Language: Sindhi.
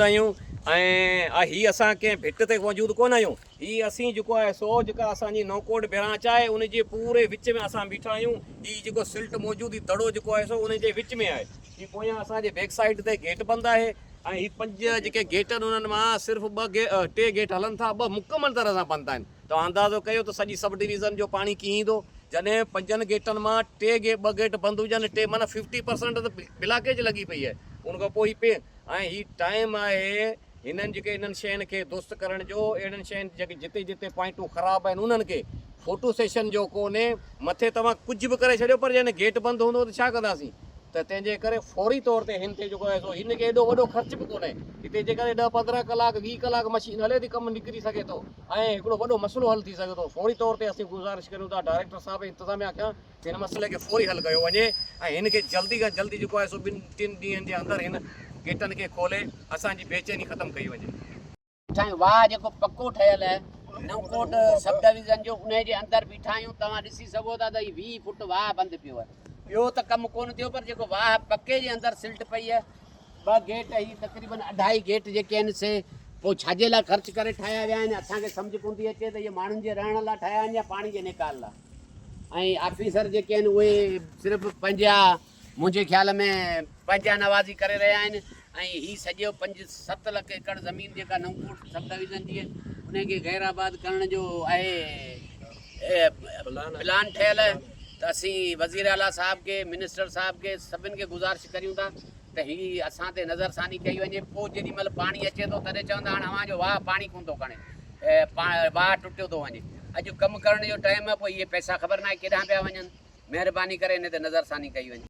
آهيون ۽ هي اسان ڪنهن ڀٽ تي موجود ڪونه آهيون هي اسين جيڪو آهي سو جيڪا اسان جي نوڪوٽ برانچ آهي ان جي پوري وچ ۾ اسان بيٺا آهيون هي جيڪو سلٽ موجود هي دڙو جيڪو آهي سو ان جي وچ ۾ آهي هي پويان اسان جي بيڪ سائيڊ تي گيٽ بند آهي ۽ هي پنج جيڪي گيٽ آهن انهن مان صرف ٻه ٽي گيٽ هلن ٿا ٻه مڪمل طرح سان بند آهن توهان اندازو ڪيو ته سڄي سب ڊويزن جو پاڻي ڪيئن ايندو جڏهن پنجن گيٽن مان ٽي ٻه گيٽ بند هجن ٽي معنيٰ ففٽي پرسنٽ ته بلاڪيج لڳي پئي آهي ان کان پوء هي پي ۽ هي ٽائيم آهي هنن جيڪي انهن شين کي درست ڪرڻ جو اهڙن شين جيڪي جتي جتي پوائنٽون خراب آهن انهن کي فوٽو سيشن جو ڪونهي مٿي توهان ڪجهه به ڪري ڇڏيو پر جڏهن گيٽ بند هوندو ته ڇا ڪنداسين ته تنهن جي ڪري فوري طور تي هن تي جيڪو آهي سو هن کي ايڏو وڏو خرچ به ڪونهي هتي جيڪڏهن ڏهه 15 ڪلاڪ 20 ڪلاڪ مشين هلي ٿي ڪم نڪري سگهي ٿو ۽ هڪڙو وڏو مسئلو حل ٿي سگهي ٿو فوري طور تي اسين گذارش ڪريون ٿا ڊائريڪٽر صاحب ۽ انتظاميا کان هن مسئلي کي فوري حل ڪيو وڃي ۽ هن کي جلدي کان جلدي جيڪو آهي سو ٻن ٽن ڏينهن جي اندر هن گيٽن کي کولي اسان جي بيچيني ختم ڪئي وڃي. بيٺا آهيون واهه جيڪو پڪو ٺهيل آهي نئون ڪوٽ سب ڊويزن جو انهي جي اندر بيٺا آهيون توهان ڏسي سگهو ٿا ته هي 20 فوٽ واهه بند پيو آهي ٻيو ته ڪم ڪونه ٿيو پر جيڪو واهه پڪي جي اندر سلٽ پئي آهي ٻه گيٽ هي تقريبن اڍائي گيٽ جيڪي آهن سي پوء ڇاجي لاء خرچ ڪري ٺاهيا ويا آهن اسان کي سمجهه ڪونه ٿي اچي ته اهي ماڻهن جي رهڻ لاء ٺاهيا آهن يا پاڻي جي نيڪال لاء ۽ آفيسر جيڪي آهن اهي صرف پنهنجا منهنجي خيال ۾ پنهنجا نوازي ڪري رهيا آهن ۽ هي سڄو 5 7 لک ايڪڙ زمين جيڪا نئون ڪوٽ سب ڊويزن جي ان کي غير آباد ڪرڻ جو آهي پلان ٺهيل ته اسين وزير اعليٰ صاحب کي منسٽر صاحب کي سڀن کي گذارش ڪريون ٿا ته هي اسان تي نظر ثاني ڪئي وڃي پوء جيڏي مهل پاڻي اچي ٿو تڏهن چوندا هاڻ اوهان جو واهه پاڻي ڪونه ٿو کڻي واهه ٽٽيو ٿو وڃي اڄ ڪم ڪرڻ جو ٽائيم آهي پوء اهي پئسا خبر ناهي ڪيڏانهن پيا وڃن مهرباني ڪري ان تي نظر ثاني ڪئي وڃي.